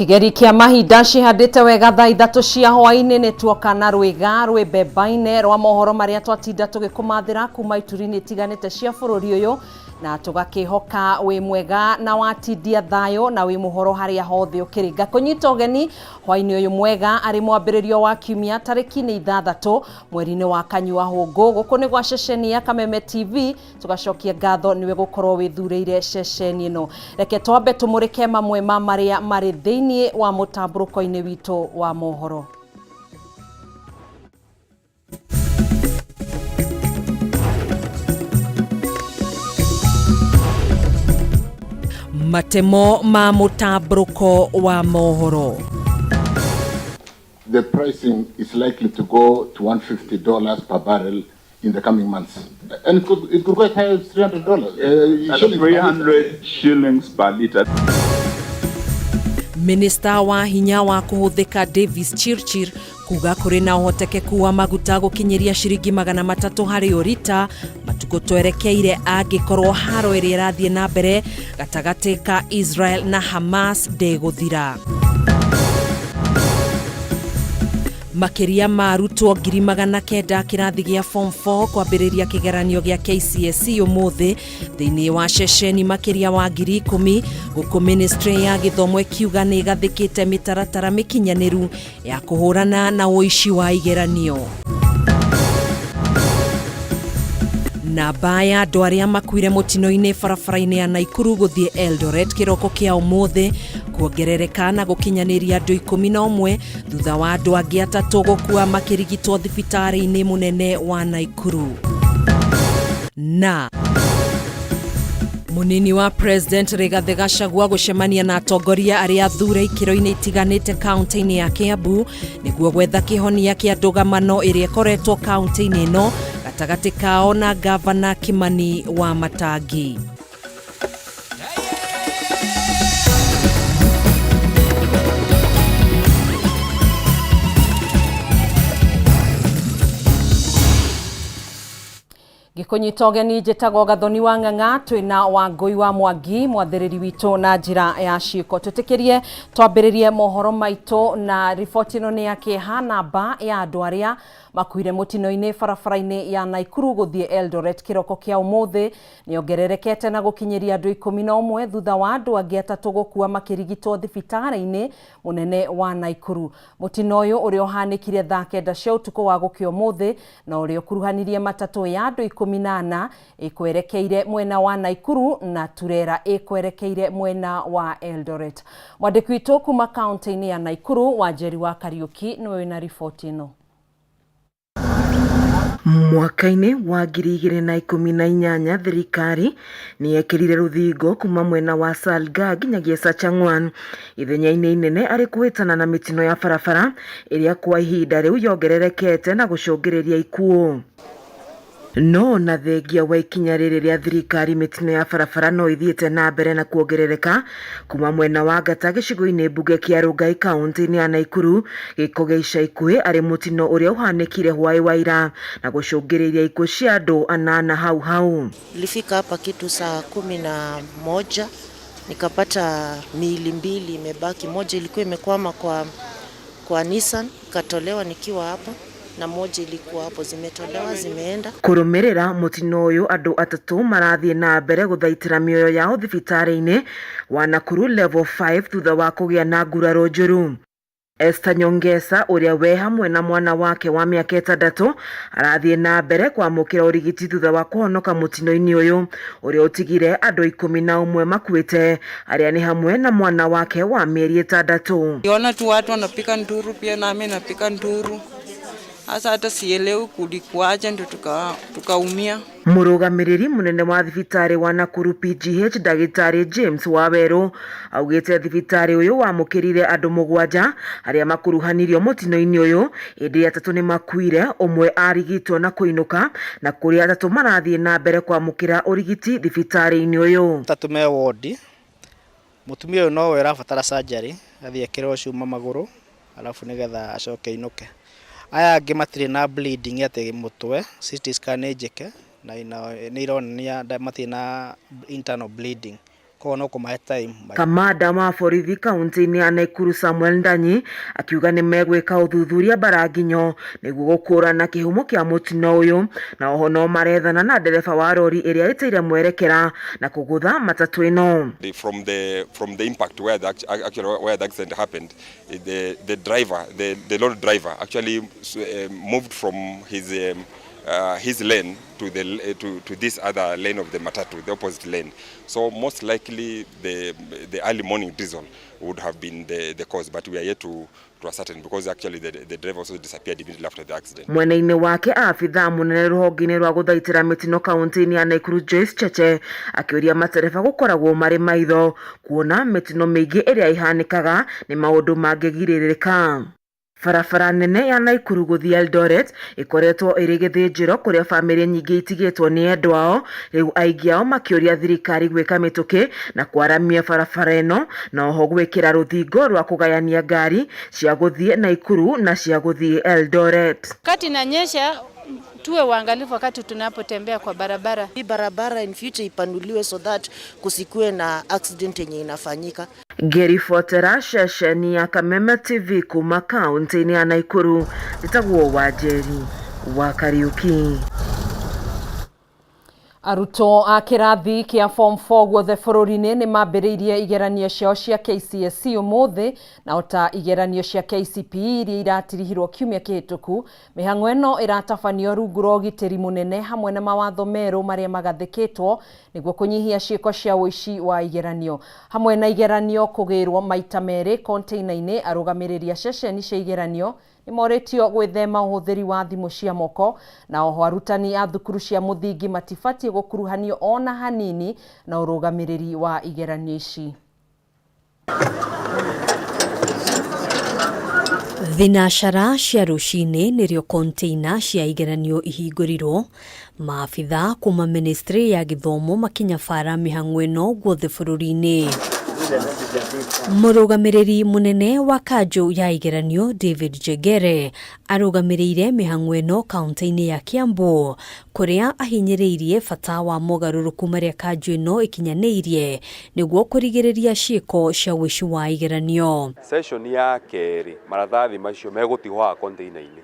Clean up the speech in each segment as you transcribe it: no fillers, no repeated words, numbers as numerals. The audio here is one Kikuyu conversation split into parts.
Kigeri kia mahinda cihandĩte wega thaa 3 cia hwaĩ-inĩ nĩ tuoka na rwĩga rwĩ mbemba-inĩ rwa mohoro marĩa twatinda tũgĩkũmathĩra kuma ituri-inĩ itiganĩte cia bũrũri ũyũ, na tũgakĩhoka wĩ mwega na watindia thayũ na wĩ mũhoro harĩa hothe ũkĩrĩ. Ngakũnyita ũgeni hwaĩ-inĩ ũyũ mwega arĩ mwambĩrĩrio wa kiumia tarĩki nĩ 6 mweri-inĩ wa Kanyua Hũngũ. Gũkũ nĩ gwa ceceni ya Kameme TV, tugacokia ngatho niwe gukorwo withureire ceceni ĩno. Reke twambe tumurike mamwe ma maria marĩ thĩinĩ wa mũtambũrũko-inĩ witũ wa mohoro. Matemo ma mũtambũrũko wa mohoro. The pricing is likely to go to $150 per barrel in the coming months. And it could go as high as $300. Shillings per liter. 300 shillings per liter. Minister wa hinya wa kũhũthĩka Davis Chirchir kuga kũrĩ na ũhotekeku wa maguta gũkinyĩria ciringi 300 harĩ ũrita matukũ twerekeire angĩkorwo haro ĩrĩa ĩrathiĩ na mbere gatagatĩ ka Israel na Hamas ndĩgũthira. Makĩria ma arutwo 900,000 kĩrathi gĩa form 4 kwambĩrĩria kĩgeranio gĩa KCSE ũmũthĩ thĩinĩ wa ceceni makĩria wa 10,000, gũkũ ministry ya gĩthomo ĩkiuga nĩ ĩgathĩkĩte mĩtaratara mĩkinyanĩru ya kũhũrana na ũici wa igeranio. Namba ya andũ arĩa makuire mũtino-inĩ barabara-inĩ ya Naikuru gũthiĩ Eldoret kĩroko kĩa ũmũthĩ kuongerereka na gũkinyanĩria andũ 11 thutha wa andũ angĩ 3 gũkua makĩrigitwo thibitarĩ-inĩ mũnene wa Naikuru. Na Munini wa President Rigathi Gachagua gũcemania na atongoria arĩa athure ikĩro-inĩ itiganĩte kaunti-inĩ ya Kiambu nĩguo gwetha kĩhonia kĩa ndũgamano ĩrĩa ĩkoretwo kaunti-inĩ ĩno gatagatĩ kao na Gavana Kimani wa Matangi. Ngĩkũnyita ũgeni njĩtagwo Gathoni wa Ng'ang'a, twĩna Wangũi wa Mwangi mwathĩrĩri witũ na njĩra ya ciĩko. Twĩtĩkĩrie twambĩrĩrie mohoro maitũ na riboti ĩno nĩ ya kĩeha. Namba ya andũ arĩa makuire mũtino-inĩ barabara-inĩ ya Naikuru gũthiĩ Eldoret kĩroko kĩa ũmũthĩ nĩongererekete na gũkinyĩria andũ 11 thutha wa andũ angĩ 3 gũkua makĩrigitwo thibitarĩ-inĩ mũnene wa Naikuru. Mũtino ũyũ ũrĩa ũhanĩkire thaa 9 cia ũtukũ wa gũkĩa ũmũthĩ na ũrĩa ũkuruhanirie matatũ ya andũ 14 ĩkwerekeire mwena wa Naikuru na turera ĩkwerekeire mwena wa Eldoret. Mwandĩki witũ kuma kaunti-inĩ ya Naikuru Wanjeri wa Kariuki nĩwe wĩna riboti ĩno. Mwaka-inĩ wa 2018 thirikari nĩ yekĩrire rũthingo kuma mwena wa Salga nginyagia Sachangwan ithenya-inĩ inene arĩ kũhĩtana na mĩtino ya barabara ĩrĩa kwa ihinda rĩu yongererekete na gũcũngĩrĩria ikuũ. No na thengia wa ikinya rĩrĩ rĩa thirikari mĩtino ya barabara no ithiĩte na mbere na kuongerereka kuma mwena wa Ngata gĩcigo-inĩ mbunge kĩa Rongai kaunti-inĩ ya Naikuru. Gĩko gĩa ica ikuhĩ arĩ mũtino ũrĩa ũhanĩkire hwaĩ wa ira na gũcũngĩrĩria ikuũ cia andũ 8 hau hau. Nilifika hapa kitu saa 11 nikapata miili 2 imebaki, moja ilikuwa imekwama kwa Nissan ikatolewa nikiwa hapa na moja ilikuwa hapo, zimetolewa zimeenda. Kũrũmĩrĩra mũtino ũyũ andũ 3 marathiĩ na mbere gũthaitĩra mĩoyo yao thibitarĩ-inĩ wa Nakuru level 5 thutha wa kũgĩa na nguraro njũru. Esther Nyongesa ũrĩa we hamwe na mwana wake wa mĩaka 6 arathiĩ na mbere kwamũkĩra ũrigiti thutha wa kũhonoka mũtino-inĩ ũyũ ũrĩa ũtigire andũ 11 makuĩte arĩa nĩ hamwe na mwana wake wa mĩeri 6. Niona tu watu wanapika nduru, pia nami napika nduru. Sasa hata sielewi kulikuwaje ndio tukaumia. Mũrũgamĩrĩri mũnene wa thibitarĩ wa Nakuru PGH Ndagĩtarĩ James Wawerũ augĩte thibitarĩ ũyũ wamũkĩrire andũ 7 arĩa makuruhanirio mũtino-inĩ ũyũ, ĩndĩ 3 nĩ makuire, ũmwe arigitwo na kũinũka na kũrĩ 3 marathiĩ na mbere kwamũkĩra ũrigiti thibitarĩ-inĩ ũyũ. 3 me wodi, mũtumia ũyũ nowe ũrabatara surgery, athiĩ ekĩrwo cuma magũrũ alafu nĩgetha acoke ainũke. Aya angĩ matirĩ na bleeding atĩ mũtwe, CT scan nĩ njĩke na nĩ ironania matirĩ na internal bleeding. Koguo no kũmahe time. Kamanda wa borithi kaunti-inĩ ya Nakuru Samuel Ndanyi akiuga nĩ megwĩka ũthuthuria mbaranginyo nĩguo gũkũrana kĩhumo kĩa mũtino ũyũ, na oho no marethana na ndereba wa rori ĩrĩa ĩteire mwerekera na kũgũtha matatũ ĩno. From the impact where the actually where the accident happened, the driver, the lorry driver actually moved from his lane to the to this other lane of the matatu, the opposite lane. So most likely the early morning drizzle would have been the cause, but we are yet to ascertain because actually the driver also disappeared immediately after the accident. Mwena-inĩ wake, abithaa mũnene rũhonge-inĩ rwa gũthaitĩra mĩtino kaunti-inĩ ya Nakuru Joyce Cheche akĩũria matereba gũkoragwo marĩ maitho kuona mĩtino mĩingĩ ĩrĩa ĩhanĩkaga nĩ maũndũ mangĩgirĩrĩka. Barabara nene ya Nakuru gũthiĩ Eldoret ĩkoretwo ĩrĩ gĩthĩnjĩro kũrĩa bamĩrĩ nyingĩ itigĩtwo nĩ endwa ao, rĩu aingĩ ao makĩũria thirikari gwĩka mĩtũkĩ na kwaramia barabara ĩno, na oho gwĩkĩra rũthingo rwa kũgayania ngari cia gũthiĩ Nakuru na cia gũthiĩ Eldoret. Wakati inanyesha, tuwe waangalifu wakati tunapotembea kwa barabara. Hii barabara in future ipanuliwe so that kusikue na accident yenye inafanyika. Ngĩribotera ceceni ya Kameme TV kuma kaunti-inĩ ya Nakuru, njĩtagwo Wanjeri wa Kariuki. Arutwo a kĩrathi kĩa form 4 guothe bũrũri-inĩ nĩ mambĩrĩirie igeranio ciao cia KCSE ũmũthĩ, na ota igeranio cia KCPE iria iratirihirwo kiumia kĩhĩtũku, mĩhang'o ĩno ĩratabanio rungu rwa ũgitĩri mũnene hamwe na mawatho merũ marĩa magathĩkĩtwo nĩguo kũnyihia ciĩko cia ũici wa igeranio. Hamwe na igeranio kũgĩrwo maita merĩ container-inĩ, arũgamĩrĩri a ceceni cia igeranio nĩ morĩtio gwĩthema ũhũthĩri wa thimũ cia moko, na oho arutani a thukuru cia mũthingi matibatiĩ gũkuruhanio ona hanini na ũrũgamĩrĩri wa igeranio ici. Thinacara cia rũcinĩ nĩrĩo container cia igeranio ihingũrirwo, maabitha kuma ministry ya gĩthomo makĩnyabara mĩhang'o ĩno guothe bũrũri-inĩ. Mũrũgamĩrĩri mũnene wa kanjũ ya igeranio David Jegere arũgamĩrĩire mĩhang'o ĩno kaunti-inĩ ya Kiambu, kũrĩa ahinyĩrĩirie bata wa mogarũrũku marĩa kanjũ ĩno ĩkinyanĩirie nĩguo kũrigĩrĩria ciĩko cia ũici wa igeranio. Session ya kerĩ, maratathi macio megũtigwo haha container-inĩ,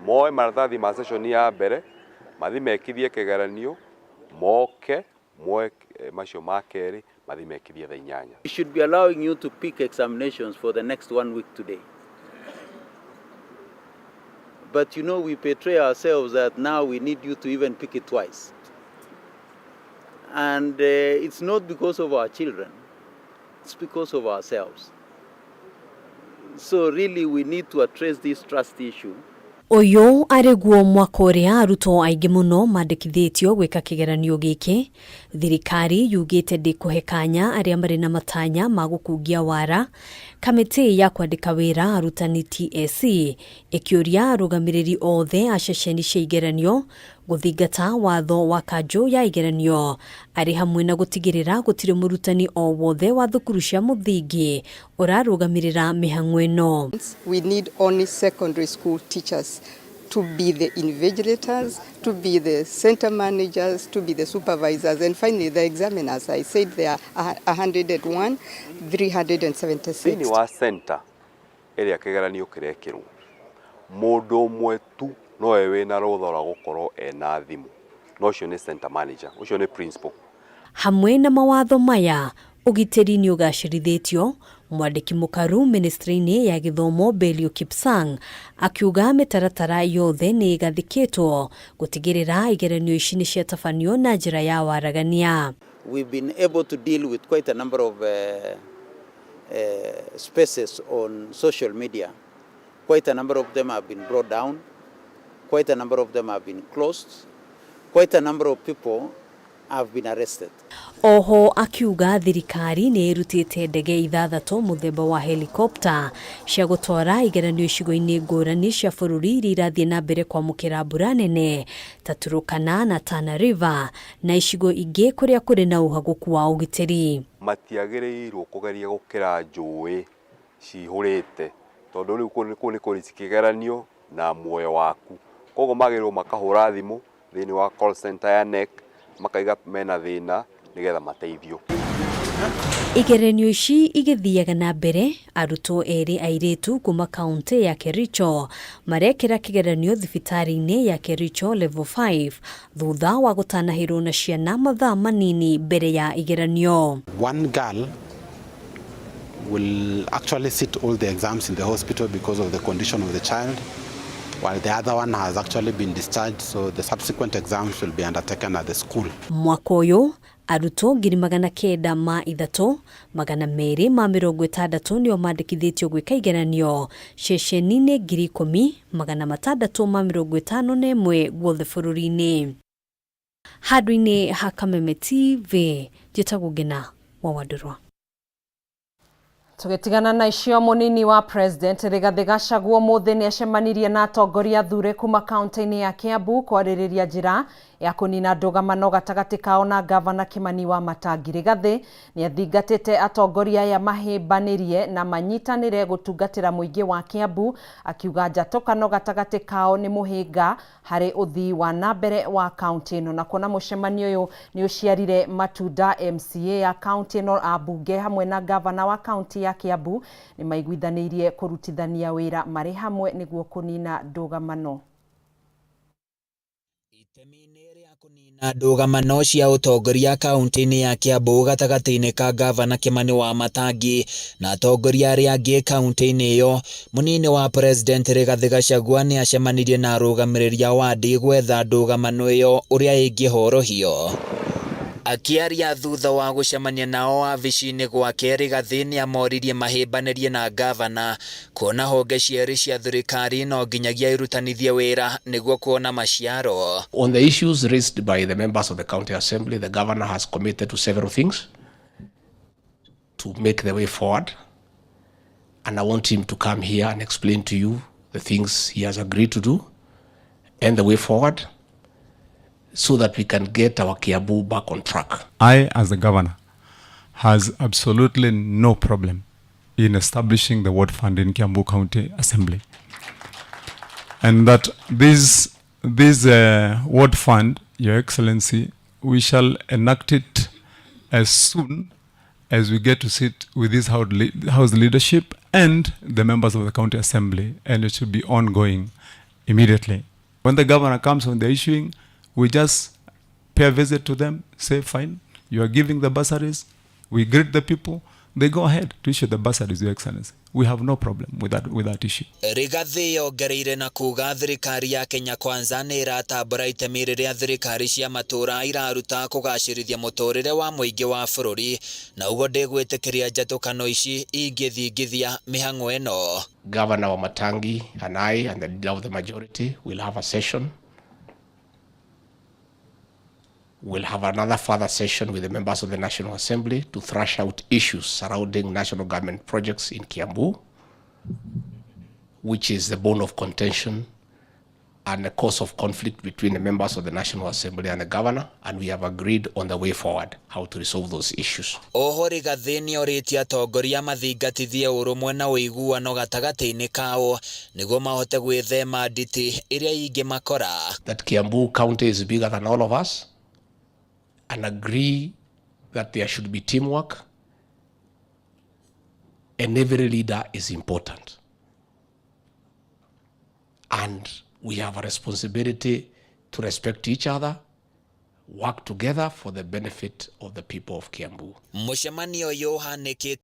moe maratathi ma session ya mbere, mathi mekithie kĩgeranio, moke moe macio ma kerĩ, mathi mekithie thaa 8. We should be allowing you to pick examinations for the next one week today. But we betray ourselves that now we need you to even pick it twice. And it's not because of our children, it's because of ourselves. So really we need to address this trust issue. Ũyũ arĩ guo mwaka ũrĩa arutwo aingĩ mũno mandĩkithĩtio gwĩka kĩgeranio gĩkĩ. Thirikari yugĩte ndĩkũhe kanya arĩa marĩ na matanya ma gũkungia wara. Kamĩtĩ ya kwandĩka wĩra arutani TSC ĩkĩũria arũgamĩrĩri othe a ceceni cia igeranio gũthingata watho wa kanjũ ya igeranio, arĩ hamwe na gũtigĩrĩra gũtirĩ mũrutani o wothe wa thukuru cia mũthingi ũrarũgamĩrĩra mĩhang'o ĩno. We need only secondary school teachers to be the invigilators, to be the center managers, to be the supervisors, and finally the examiners. I said there are 101, 376. Thĩinĩ wa center ĩrĩa kĩgeranio kĩrekĩrwo, mũndũ ũmwe tu nowe wĩna rũtha rwa gũkorwo ena thimũ, na ũcio nĩ center manager, ũcio nĩ principal. Hamwe na mawatho maya, ũgitĩri nĩ ũgacĩrithĩtio. Mwandĩki mũkaru ministry-inĩ ya gĩthomo Belio Kipsang akiuga mĩtaratara yothe nĩ ĩgathĩkĩtwo gũtigĩrĩra igeranio ici nĩ ciatabanio na njĩra ya waragania. We've been able to deal with quite a number of spaces on social media. Quite a number of them have been brought down. Quite a number of them have been closed. Quite a number of people have been arrested. Oho akiuga thirikari nĩ ĩrutĩte ndege ithathatũ mũthemba wa helikopta cia gũtwara igeranio icigo-inĩ ngũrani cia bũrũri iria irathiĩ na mbere kwamũkĩra mbura nene ta Turkana na Tana River na icigo ingĩ kũrĩa kũrĩ na ũhagũku wa ũgitĩri. Matiagĩrĩirwo kũgeria gũkĩra njũĩ cihũrĩte, tondũ rĩu kũu nĩ kũrici kĩgeranio na muoyo waku. Koguo magĩrĩirwo makahũra thimũ thĩinĩ wa call center ya KNEC, makaiga mena thĩna nĩgetha mateithio. Igeranio ici igĩthiaga na mbere, arutwo erĩ airĩtu kuma kaunti ya Kericho marekĩra kĩgeranio thibitarĩ-inĩ ya Kericho Level 5 thutha wa gũtanahĩrwo na ciana mathaa manini mbere ya igeranio. One girl will actually sit all the exams in the hospital because of the condition of the child, while the other one has actually been discharged, so the subsequent exams will be undertaken at the school. Mwaka ũyũ arutwo 903,260 nĩo mandĩkithĩtio gwĩka igeranio ceceni-inĩ 10,651 guothe bũrũri-inĩ. Handũ-inĩ ha Kameme TV, njĩtagwo Ngina wa Wandũrwa. Tũgĩtigana na icio, mũnini wa President Rigathĩ Gachagua ũmũthĩ nĩ acemanirie na atongoria athure kuma kaunti-inĩ ya Kiambu kwarĩrĩria njĩra ya kũnina ndũgamano gatagatĩ kao na ngavana Kimani wa Matangi. Rigathĩ nĩ athingatĩte atongoria aya mahĩmbanĩrie na manyitanĩre gũtungatĩra mũingĩ wa Kiambu, akiuga njatũkano gatagatĩ kao nĩ mũhĩnga harĩ ũthii wa na mbere wa kaunti ĩno. Na kuona mũcemanio ũyũ nĩ ũciarire matunda, MCA ya kaunti ĩno, ambunge hamwe na ngavana wa kaunti ya Kiambu nĩ maiguithanĩirie kũrutithania wĩra marĩ hamwe nĩguo kũnina ndũgamano. Na ndũgamano cia ũtongoria kaunti-inĩ ya Kiambu gatagatĩ-inĩ ka ngavana Kimani wa Matangi na atongoria arĩa angĩ kaunti-inĩ ĩyo, mũnini wa President Rigathĩ Gachagua nĩ acemanirie na arũgamĩrĩri a wadi gwetha ndũgamano ĩyo ũrĩa ĩngĩhorohio. Akĩaria thutha wa gũcemania nao wabici-inĩ gwake, Rigathĩ nĩamoririe mahĩmbanĩrie na ngavana kuona honge cierĩ cia thirikari no nginyagia irutanithie wĩra nĩguo kuona maciaro. On the issues raised by the members of the county assembly, the governor has committed to several things to make the way forward. And I want him to come here and explain to you the things he has agreed to do and the way forward so that we can get our Kiambu back on track. I, as the governor, has absolutely no problem in establishing the ward fund in Kiambu County Assembly. And that this ward fund, Your Excellency, we shall enact it as soon as we get to sit with this house leadership and the members of the county assembly, and it should be ongoing immediately. When the governor comes, when they're issuing, we just pay a visit to them, say, fine, you are giving the bursaries, we greet the people, they go ahead to issue the bursaries, Your Excellency. We have no problem with that issue. Rigathĩ yongereire na kuga thirikari ya Kenya Kwanza nĩ ĩratambũra itemi rĩrĩa thirikari cia matũũra iraruta kũgacĩrithia mũtũrĩre wa mũingĩ wa bũrũri, na ũguo ndĩgwĩtĩkĩria njatũkano ici ingĩthingithia mĩhang'o ĩno. Governor Wamatangi and I and the leader of the majority will have a session. We'll have another further session with the members of the National Assembly to thrash out issues surrounding national government projects in Kiambu, which is the bone of contention and the cause of conflict between the members of the National Assembly and the governor, and we have agreed on the way forward, how to resolve those issues. Oho Rigathĩ nĩorĩtie atongoria mathingatithie ũrũmwe na ũiguano gatagatĩ-inĩ kao nĩguo mahote gwĩthema nditi ĩrĩa ingĩmakora. That Kiambu County is bigger than all of us, and agree that there should be teamwork, and every leader is important. And we have a responsibility to respect each other, work together for the benefit of the people of Kiambu. Mũcemanio ũyũ ũhanĩkĩte